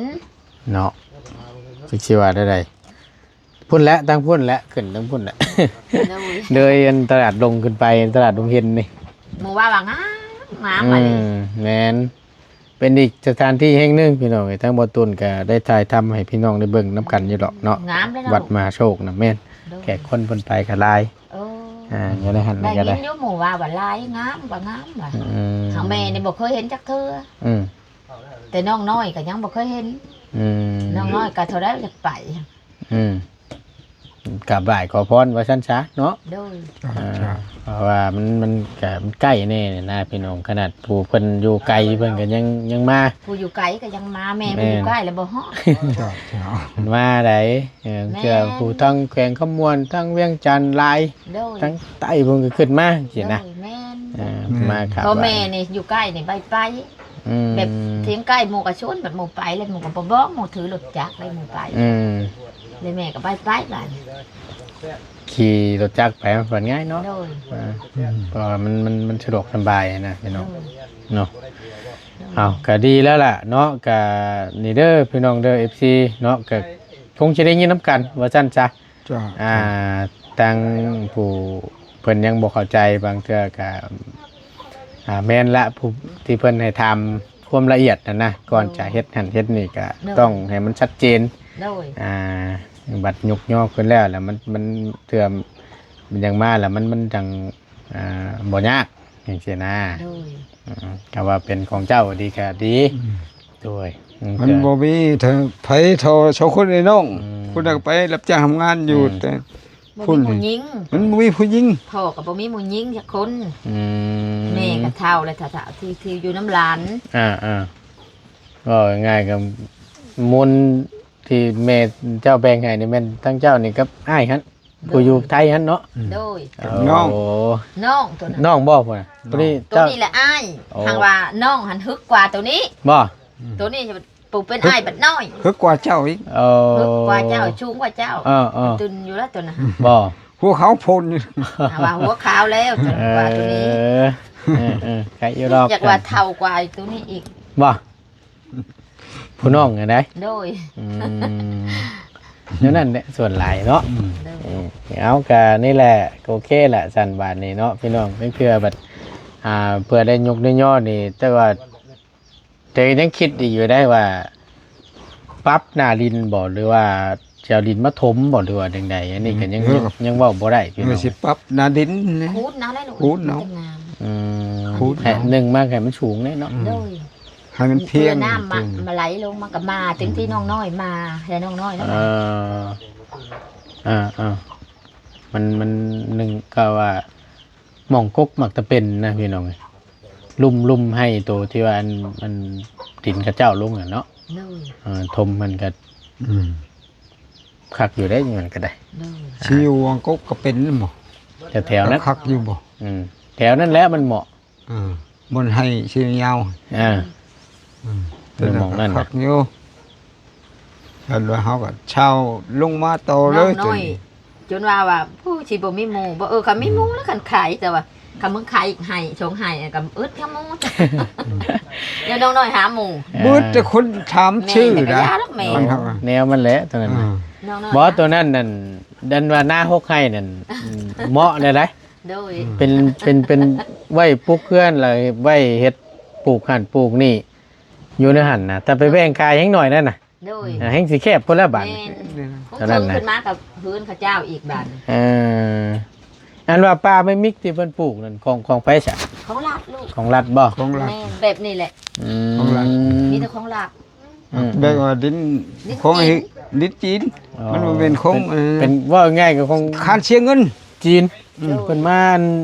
ເນາະ ຈັກຊິວ່າແນວໃດ ພຸ້ນແຫຼະ ທາງພຸ້ນແຫຼະ ຂຶ້ນທາງພຸ້ນແຫຼະ ໂດຍ ເລີຍອັນຕະຫຼາດດົງຂຶ້ນໄປ ຕະຫຼາດດົງເຫັນນີ້ ໝູ່ວ່າວ່າງາມ ງາມ ອືມ ວ່າເລີຍ ແມ່ນ ເປັນອີກສະຖານທີ່ແຫ່ງໜຶ່ງພີ່ນ້ອງເອີຍ ທາງບໍ່ຕຸນກໍໄດ້ຖ່າຍທຳໃຫ້ພີ່ນ້ອງໄດ້ເບິ່ງນຳກັນຢູ່ດອກເນາະ ງາມເດ້ເນາະ ວັດມະຫາໂຊກນະ ແມ່ນ ໂດຍ ແຂກຄົນເພິ່ນໄປກໍຫຼາຍ ເອີ ອ່າ ຢູ່ໃນຫັ້ນ ໄດ້ຍິນຢູ່ ກໍໄດ້ ໝູ່ວ່າ ວ່າຫຼາຍ ງາມ ວ່າງາມວ່າ ອືມ ທາງແມ່ນີ້ບໍ່ເຄີຍເຫັນຈັກເທື່ອ ອືມ ແຕ່ນ້ອງນ້ອຍກໍຍັງບໍ່ເຄີຍເຫັນ ອືມ ນ້ອງນ້ອຍກໍເທົ່າໃດກໍຢາກໄປ ອືມ ກາບໄຫວ້ຂໍພອນວ່າຊັ້ນຊະເນາະ ໂດຍ ອ່າ ເຈົ້າ ເຈົ້າ ເພາະວ່າມັນ ມັນກະ ມັນໃກ້ແດ່ນະພີ່ນ້ອງ ຂະໜາດຜູ້ເພິ່ນຢູ່ໄກເພິ່ນກໍຍັງ ຍັງມາ ຜູ້ຢູ່ໄກກໍຍັງມາ ແມ່ ແມ່ນ ຜູ້ຢູ່ໃກ້ແລ້ວບໍ່ຮອດ ເຈົ້າ ເຈົ້າ ມາໄດ໋ ເອີ ແມ່ນ ເທື່ອຜູ້ທາງແຂວງຄຳມ່ວນ ທາງວຽງຈັນຫຼາຍ ໂດຍ ທາງໃຕ້ເພິ່ນກໍຂຶ້ນມາຊີ້ນະ ໂດຍ ແມ່ນ ເອີ ແມ່ນ ມາຄັບ ພໍ່ແມ່ນີ້ຢູ່ໃກ້ນີ້ໄວໄປ ອືມ ແບບທຽງໃກ້ໝູ່ກໍຊວນ ແບບໝູ່ໄປແລ້ວໝູ່ກໍບໍ່ບອກ ໝູ່ຖືລົດຈັກໄດ້ໝູ່ໄປ ອືມ ແລ້ວແມ່ກໍໄປ ໄປບາດນີ້ ຂີ່ລົດຈັກໄປມັນກໍງ່າຍເນາະ ໂດຍ ອ່າ ອືມ ເພາະວ່າມັນ ມັນ ມັນສະດວກສະບາຍນະພີ່ນ້ອງ ໂດຍ ເນາະ ໂດຍ ເອົາ ກໍດີແລ້ວລະເນາະ ກໍນີ້ເດີພີ່ນ້ອງເດີ ເອັຟຊີ ເນາະ ກໍຄົງຊິໄດ້ຍິນນຳກັນວ່າຊັ້ນຊະ ເຈົ້າ ອ່າ ເຈົ້າ ທາງຜູ້ເພິ່ນຍັງບໍ່ເຂົ້າໃຈ ບາງເທື່ອກໍ ອ່າ ແມ່ນລະ ຜູ້ທີ່ເພິ່ນໃຫ້ຖາມຄວາມລະອຽດຫັ້ນນະ ກ່ອນ ໂດຍ ຈະເຮັດຫັ້ນເຮັດນີ້ ກໍ ໂດຍ ຕ້ອງໃຫ້ມັນຊັດເຈນ ໂດຍ ອ່າ ບັດຍຸກຍໍຂຶ້ນແລ້ວ ແລ້ວມັນ ມັນເທື່ອມັນຍັງມາ ແລ້ວມັນ ມັນຈັ່ງ ອ່າ ບໍ່ຍາກ ຈັ່ງຊີ້ນະ ໂດຍ ອືມ ກໍວ່າເປັນຂອງເຈົ້າດີກໍດີ ອືມ ໂດຍ ອືມ ມັນ ກໍ ບໍ່ມີເຖິງໃຜເທົ່າສອງຄົນເອື້ອຍນ້ອງ ອືມ ຜູ້ນັ້ນກໍໄປຮັບຈ້າງທຳງານຢູ່ ອືມ ແຕ່ ບໍ່ມີຜູ້ຍິງ ມັນບໍ່ມີຜູ້ຍິງ ພໍ່ກໍບໍ່ມີຜູ້ຍິງຈັກຄົນ ອືມ ແມ່ກໍເຖົ້າແລ້ວ ເຖົ້າໆ ທີ່ ທີ່ຢູ່ນຳຫຼານ ອ່າໆ ເວົ້າງ່າຍໆ ກໍມູນທີ່ແມ່ເຈົ້າແບ່ງໃຫ້ນີ້ ແມ່ນທັງເຈົ້ານີ້ກັບອ້າຍຫັ້ນ ໂດຍ ຜູ້ຢູ່ໄທຫັ້ນເນາະ ໂດຍ ເອີ ນ້ອງ ນ້ອງ ໂຕນັ້ນ ນ້ອງບໍ່ ຜູ້ນັ້ນ ໂຕນີ້ ໂຕນີ້ແຫຼະອ້າຍ ໂອ້ ຫາກວ່ານ້ອງຫັ້ນຮຶກກວ່າໂຕນີ້ ບໍ່ ອືມ ໂຕນີ້ ປູເປັນອ້າຍບັດນ້ອຍ ຮຶກກວ່າເຈົ້າອີກ ເອີ ຮຶກກວ່າເຈົ້າ ສູງກວ່າເຈົ້າ ເອີໆ ຕື່ນຢູ່ແລ້ວຕົວນັ້ນ ບໍ່ ພວກເຂົາພົນ ຫາວ່າຫົວຂາວແລ້ວ ເອີ ກວ່າຕົວນີ້ ເອີໆ ໃກ້ຢູ່ດອກ ຢາກວ່າເຖົ້າກວ່າຕົວນີ້ອີກ ບໍ່ ຜູ້ນ້ອງຫັ້ນໃດ ໂດຍ ອືມ ແນວນັ້ນແຫຼະ ສ່ວນຫຼາຍເນາະ ອືມ ໂດຍ ເອີ ເອົາ ກະນີ້ແຫຼະ ໂອເຄລະ ຊັ້ນບາດນີ້ເນາະ ພີ່ນ້ອງ ເພື່ອ ເພື່ອບັດ ອ່າ ເພື່ອໄດ້ຍົກໄດ້ຍໍນີ້ ແຕ່ວ່າ ແຕ່ຍັງຄິດອີກຢູ່ໄດ໋ວ່າ ປັບໜ້າດິນບໍ່ ຫຼືວ່າຊິເອົາດິນມາຖົມບໍ່ ຫຼືວ່າຈັ່ງໃດ ອັນນີ້ກໍຍັງ ເອີ ຍັງ ຍັງເວົ້າບໍ່ໄດ້ພີ່ນ້ອງ ຊິປັບໜ້າດິນນະ ຂູດເອົາແຫຼະລູກ ຂູດເອົາ ມັນຈະງາມ ອືມ ຂູດເອົາ ໃຫ້ໜຶ່ງມາໃຫ້ມັນສູງແດ່ເນາະ ອືມ ໂດຍ ໃຫ້ມັນພຽງ ເພື່ອນ້ຳມາ ມັນໄຫຼລົງ ມັນກໍມາເຕັມທີ່ ອືມ ນ້ອງນ້ອຍມາ ແລ້ວນ້ອງນ້ອຍແລ້ວ ເອີ ເອີໆ ມັນ ມັນໜຶ່ງກໍວ່າ ໝ່ອງກົກມັກຈະເປັນນະພີ່ນ້ອງເອີຍ ລຸ່ມ ລຸ່ມໄຮ່ໂຕທີ່ວ່າອັນ ອັນດິນເຂົາເຈົ້າລົງຫັ້ນເນາະ ໂດຍ ເອີ ຖົມມັນກໍ ອືມ ຄັກຢູ່ເດ້ ມັນກໍໄດ້ ໂດຍ ຊິຢູ່ຫວ່າງກົກກໍເປັນບໍ່ ແຖວໆນັ້ນ ຄັກຢູ່ບໍ່ ອືມ ແຖວນັ້ນແຫຼະມັນເໝາະ ເອີ ບ່ອນໄຮ່ສີຍາວ ເອີ ອືມ ແຕ່ໝ່ອງນັ້ນ ຄັກຢູ່ ຄັນວ່າເຮົາກໍເຊົ່າລົງມາຕໍ່ເລີຍ ນ້ອງນ້ອຍ ຈົນວ່າ ວ່າຜູ້ຊິບໍ່ມີໝູ່ບໍ່ ເອີ ຄັນມີໝູ່ແລ້ວ ອືມ ຄັນຂາຍ ແຕ່ວ່າຄັນມຶງຂາຍອີກໄຮ່ສອງໄຮ່ກໍອຶດກັບໝູ່ ຢ່ານ້ອງນ້ອຍຫາໝູ່ ເອີ ບໍ່ແຕ່ຄົນຖາມຊື່ນະ ແມ່ກໍຢ່າດອກແມ່ ແນວມັນແຫຼະຕົວນັ້ນ ເອີ ນ້ອງນ້ອຍ ບໍ່ ຕົວນັ້ນນັ້ນ ດັນວ່ານາຫົກໄຮ່ນັ້ນ ເໝາະແລ້ວໃດ ໂດຍ ເປັນ ເປັນ ເປັນໄວ້ປຸກເຮືອນ ແລ້ວໄວ້ເຮັດປູກຫັ້ນປູກນີ້ ຢູ່ໃນຫັ້ນນະ ແຕ່ໄປແບ່ງຂາຍແຮງໜ້ອຍນັ້ນນະ ໂດຍ ອ່າ ແຮງຊິແຄບພຸ້ນແຫຼະບາດນີ້ ແມ່ນ ເທົ່ານັ້ນນະ ຂຶ້ນມາກັບເຮືອນເຂົາເຈົ້າອີກບາດນີ້ ເອີ ອັນວ່າປ່າໄມ້ມິກທີ່ເພິ່ນປູກນັ້ນ ຂອງ ຂອງໃຜຊະ ຂອງລັດລູກ ຂອງລັດບໍ່ ຂອງລັດ ແມ່ນ ແບບນີ້ແຫຼະ ອືມ ຂອງລັດ ມີແຕ່ຂອງລັດ ອືມ ແບບວ່າດິນ ດິນ ຂອງ ຈີນ ດິນຈີນ ອໍ ມັນບໍ່ແມ່ນຂອງ ເປັນ ເອີ ເປັນ ເວົ້າງ່າຍໆກໍຂອງ ຄ້ານເສຍເງິນ ຈີນ ອືມ ໂດຍ ເພິ່ນມາ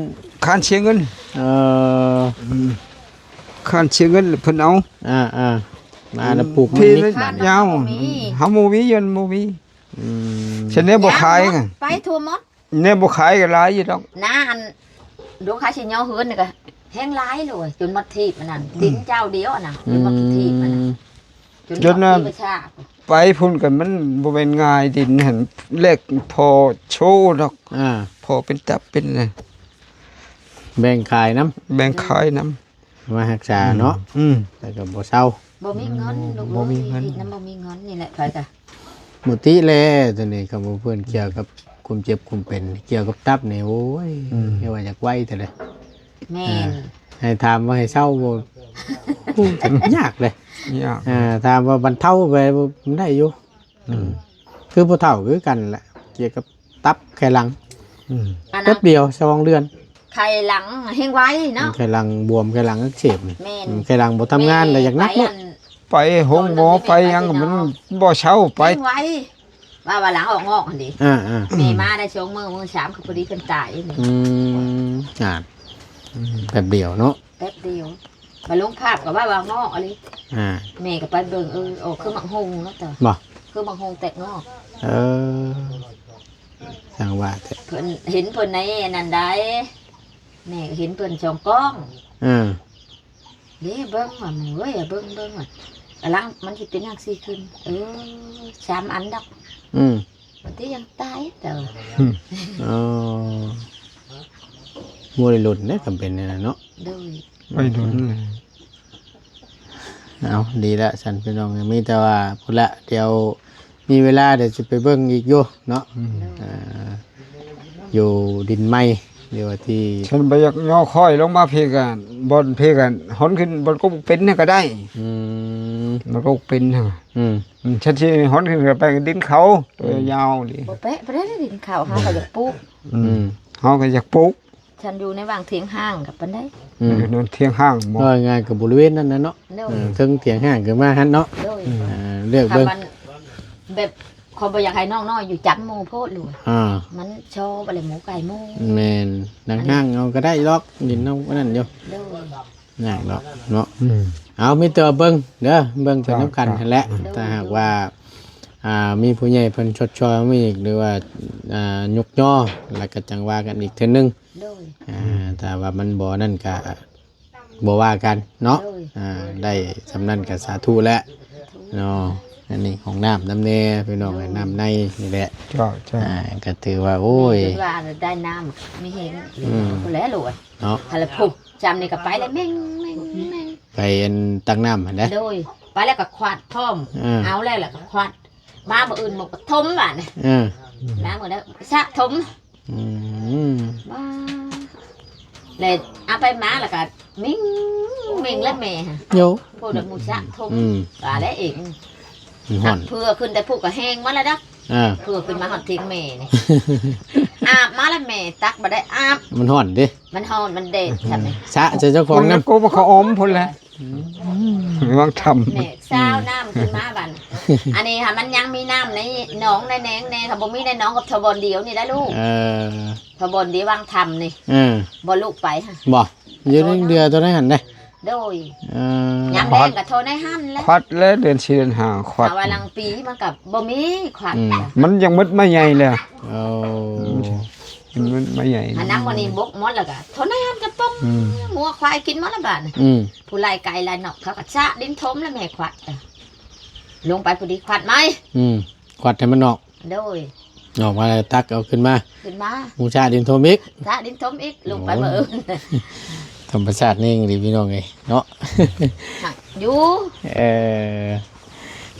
ຄ້ານເສຍເງິນ ເອີ ອືມ ຄ້ານເສຍເງິນເພິ່ນເອົາ ອ່າໆ ມາແລ້ວປູກມັນ ທີ່ມັນຍາວ ເຮົາບໍ່ມີ ມັນບໍ່ມີ ອືມ ສະແນວບໍ່ຂາຍ ໄປທົ່ວໝົດ ແນວບໍ່ຂາຍກໍຫຼາຍຢູ່ດອກ ນາອັນ ດວງຄາຊິຍໍເຮືອນນີ້ກໍແຮງຫຼາຍເລີຍ ຈົນໝົດທີບອັນນັ້ນ ອືມ ດິນເຈົ້າດຽວອັນນັ້ນ ອືມ ຈົນໝົດທີບອັນນັ້ນ ຈົນ ຈົນວ່າ ໝົດທີບປະຊາ ໄປພຸ້ນກໍມັນບໍ່ແມ່ນງ່າຍ ດິນຫັ້ນ ແລກພໍໂຊດອກ ອ່າ ພໍເປັນຕັບເປັນ ແບ່ງຂາຍນຳ ແບ່ງຂາຍນຳ ມາຮັກສາເນາະ ອືມ ແລ້ວກໍບໍ່ເຊົາ ບໍ່ມີເງິນ ອືມ ລູກເອີຍ ບໍ່ມີເງິນ ອີກນຳບໍ່ມີເງິນນີ້ແຫຼະ ໃຜກະ ໝົດຕິແລ້ວ ຕົວນີ້ກໍບໍ່ເພິ່ນກ່ຽວກັບຄວາມເຈັບຄວາມເປັນ ກ່ຽວກັບຕັບນີ້ ໂອ້ຍ ອືມ ເຮັດວ່າຢາກໄວແທ້ເດ້ ແມ່ນ ອ່າ ໃຫ້ຖາມວ່າໃຫ້ເຊົາບໍ່ ໂອ້ ຍາກເດ້ ຍາກ ອ່າ ຖາມວ່າບັນເທົາໄປບໍ່ ມັນໄດ້ຢູ່ ອືມ ອືມ ຄືຜູ້ເຖົ້າຄືກັນແຫຼະ ກ່ຽວກັບ ຕັບໄຂ່ຫຼັງ ອືມ ອັນນັ້ນ ແປັບດຽວ ສອງເດືອນ ໄຂ່ຫຼັງແຮງໄວເນາະ ໄຂ່ຫຼັງບວມ ໄຂ່ຫຼັງອັກເສບນີ້ ແມ່ນ ອືມ ໄຂ່ຫຼັງບໍ່ທຳງານ ໄປ ແລ້ວຢາກໜັກເນາະ ໄປອັນ ໄປໂຮງໝໍ ໄປຫຍັງ ໄປ ມັນບໍ່ເຊົາ ໄປ ແຮງໄວ ວ່າ ວ່າຫຼັງອອກງອກຫັ້ນເດ ອ່າໆ ແມ່ມາໄດ້ສອງມື້ ມື້ສາມກໍພໍດີເພິ່ນຕາຍນີ້ ອືມ ອ່າ ອືມ ແປັບດຽວເນາະ ແປັບດຽວ ມາລົງພາບກໍວ່າວ່າງອກອີ່ຫຼີ ອ່າ ແມ່ກໍໄປເບິ່ງ ເອີ ອອກຄືໝາກຫຸ່ງເນາະ ບໍ່ ຄືໝາກຫຸ່ງແຕກງອກ ເອີ ຊ່າງວ່າແທ້ ເພິ່ນເຫັນເພິ່ນໃນອັນນັ້ນໃດ ແມ່ກໍເຫັນເພິ່ນສອງກ້ອງ ອ່າ ເດ້ ເບິ່ງວ່າ ເອີຍ ເບິ່ງ ເບິ່ງວ່າ ກຳລັງມັນຊິເປັນຫຍັງຊິຂຶ້ນ ເອີ ສາມອັນດອກ ອືມ ທີ່ຍັງຕາຍແຕ່ວ່າ ອືມ ອໍ ບໍ່ໄດ້ລຸ້ນເດ້ ຄັນເປັນແນວນັ້ນເນາະ ໂດຍ ໄປລຸ້ນແຫຼະ ເອົາ ດີລະຊັ້ນພີ່ນ້ອງ ມີແຕ່ວ່າພຸ້ນລະ ດຽວມີເວລາ ດຽວຊິໄປເບິ່ງອີກຢູ່ເນາະ ອືມ ອ່າ ຢູ່ດິນໃໝ່ ຫຼືວ່າທີ່ ຄັນບໍ່ຢາກຍໍຄ້ອຍລົງມາພີ້ກະ ບ່ອນພີ້ກະຫົນຂຶ້ນບ່ອນກົກເປັນຫັ້ນກະໄດ້ ອືມ ບ່ອນກົກເປັນຫັ້ນ ອືມ ອືມ ຄັນຊິຫົນຂຶ້ນກະໄປດິນເຂົາ ອືມ ຍາວນີ້ ບໍ່ແປະ ບໍ່ໄດ້ດິນເຂົາ ເຮົາກໍຢາກປູກ ອືມ ອືມ ເຮົາກໍຢາກປູກ ຄັນຢູ່ໃນຫວ່າງທຽງຫ້າງກັບປານໃດ ອືມ ຢູ່ໃນທຽງຫ້າງບໍ່ ເວົ້າງ່າຍໆກໍບໍລິເວນນັ້ນນະເນາະ ໂດຍ ເທິງທຽງຫ້າງຂຶ້ນມາຫັ້ນເນາະ ໂດຍ ອ່າ ເລືອກເບິ່ງ ຖ້າມັນແບບ ຂ້ອຍບໍ່ຢາກໃຫ້ນ້ອງນ້ອຍຢູ່ຈຳໝູ່ໂພດລູກ ອ່າ ມັນຊອບອະໄລໝູ່ໄກ່ໝູ່ ແມ່ນ ນັ່ງຫ້າງເອົາກໍໄດ້ດອກ ດິນເຮົາອັນນັ້ນຢູ່ ໂດຍ ຍາກດອກເນາະ ອືມ ເອົາ ມີແຕ່ວ່າເບິ່ງເດີ ເບິ່ງໄປນຳກັນຫັ້ນແຫຼະ ໂດຍ ຖ້າຫາກວ່າ ອ່າ ມີຜູ້ໃຫຍ່ເພິ່ນຊົດຊ່ອຍມາອີກ ຫຼືວ່າ ອ່າ ຍົກຍໍ ແລ້ວກໍຈັ່ງວ່າກັນອີກເທື່ອໜຶ່ງ ໂດຍ ອ່າ ຖ້າວ່າມັນບໍ່ນັ້ນກະບໍ່ວ່າກັນເນາະ ໂດຍ ອ່າ ໄດ້ສ່ຳນັ້ນກະສາທຸແຫຼະ ສາທຸ ເນາະ ອັນນີ້ຫ້ອງນ້ຳນຳແດ່ພີ່ນ້ອງ ໂດຍ ນ້ຳໃນນີ້ແຫຼະ ເຈົ້າ ເຈົ້າ ອ່າ ກະຖືວ່າ ໂອ້ຍ ເພິ່ນວ່າໄດ້ນ້ຳມີແຮງ ອືມ ພຸ້ນແຫຼະໂລດ ເນາະ ຫັ້ນລະພຸ້ນ ຈຳນີ້ກໍໄປແລ້ວ ແມ່ງ ແມ່ງ ແມ່ງ ໄປອັນຕັກນ້ຳຫັ້ນເດ້ ໂດຍ ໄປແລ້ວກໍຂວັດພ້ອມ ເອີ ເອົາແລ້ວ ແລ້ວກໍຂວັດ ມາມື້ອື່ນໝົກກໍຖົມບາດນີ້ ເອີ ມາມື້ໃດສະຖົມ ອືມ ວ່າ ແລ້ວເອົາໄປມາແລ້ວກໍມິ່ງ ມິ່ງແລ້ວແມ່ຫະ ໂຍ ໂພດວ່າໝູ່ສະຖົມ ອືມ ວ່າແລ້ວເອງ ມັນຮ້ອນ ເພື່ອຂຶ້ນແຕ່ພູກໍແຮງມາແລ້ວດອກ ອ່າ ເພື່ອຂຶ້ນມາຮອດທຽງແມ່ນີ້ ອາບມາແລ້ວແມ່ຕັກບໍ່ໄດ້ອາບ ມັນຮ້ອນເດ້ ມັນຮ້ອນ ມັນແດດ ອືມ ຊັ້ນນີ້ ສະໃສ່ເຈົ້າຂອງນຳ ມັນກໍບໍ່ເຂົ້າອອມພຸ້ນແຫຼະ ອືມ ວາງທຳ ແມ່ຊາວນ້ຳຂຶ້ນມາບັດ ອັນນີ້ຫາມັນຍັງມີນ້ຳໃນໜອງໃນແໜງແດ່ ຖ້າບໍ່ມີໃນໜອງກໍເທົ່າບ່ອນດຽວນີ້ໄດ໋ລູກ ເອີ ເທົ່າບ່ອນດຽວວາງທຳນີ້ ເອີ ບໍ່ລູກໄປຫະ ບໍ່ ຢູ່ໃນເດືອຕົວໃດຫັ້ນເດ້ ໂດຍ ເອີ ຍາມແລ້ງກໍທໍ່ໃນຫັ້ນແຫຼະ ຂວັດແລ້ວ ເດືອນສີ່ເດືອນຫ້າຂວັດ ຖ້າວ່າຫຼັງປີມັນກໍບໍ່ມີຂວັດ ອືມ ມັນຍັງໝົດໄມ້ໃຫຍ່ແລ້ວ ໂອ້ ມັນໝົດໄມ້ໃຫຍ່ ອັນນັ້ນມື້ນີ້ບົກໝົດແລ້ວກໍທໍ່ໃນຫັ້ນກະປົງ ອືມ ງົວຄວາຍກິນໝົດລະບາດນີ້ ອືມ ຜູ້ໄລ່ໄກ່ໄລ່ນົກເຂົາກໍຊະດິນຖົມແລ້ວແມ່ຂວັດ ລົງໄປພໍດີຂວັດໃໝ່ ອືມ ຂວັດໃຫ້ມັນອອກ ໂດຍ ອອກມາແລ້ວຕັກເອົາຂຶ້ນມາ ຂຶ້ນມາ ໝູ່ຊະດິນຖົມອີກ ຊະດິນຖົມອີກ ລົງໄປ ໂອ້ຍ ມື້ອື່ນ ທຳມະຊາດນີ້ດີພີ່ນ້ອງເອີຍເນາະ ຢູ່ ເອີ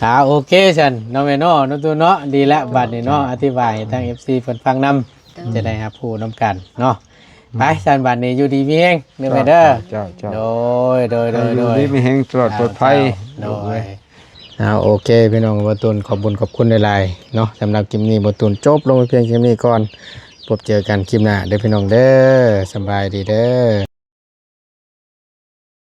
ອ່າ ໂອເຄຊັ້ນເນາະແມ່ເນາະ ນ້ອງຕູນເນາະ ດີແລ້ວ ໂດຍ ບັດນີ້ເນາະ ອະທິບາຍໃຫ້ທາງ ເອັຟຊີ ເພິ່ນຟັງນຳ ໂດຍ ຈະໄດ້ຮັບຮູ້ນຳກັນເນາະ ໄປຊັ້ນບັດນີ້ ຢູ່ດີມີແຮງເດີແມ່ເດີ ເຈົ້າ ເຈົ້າ ໂດຍ ໂດຍ ໂດຍ ຢູ່ດີມີແຮງຕະຫຼອດປອດໄພ ເຈົ້າ ໂດຍ ເຈົ້າ ໂອເຄພີ່ນ້ອງ ບ່າວຕູນຂອບບຸນຂອບຄຸນຫຼາຍໆເນາະ ສຳລັບຄລິບນີ້ບ່າວຕູນຈົບລົງໄປພຽງສ່ຳນີ້ກ່ອນ ພົບເຈີກັນຄລິບໜ້າເດີພີ່ນ້ອງເດີ ສະບາຍດີເດີ.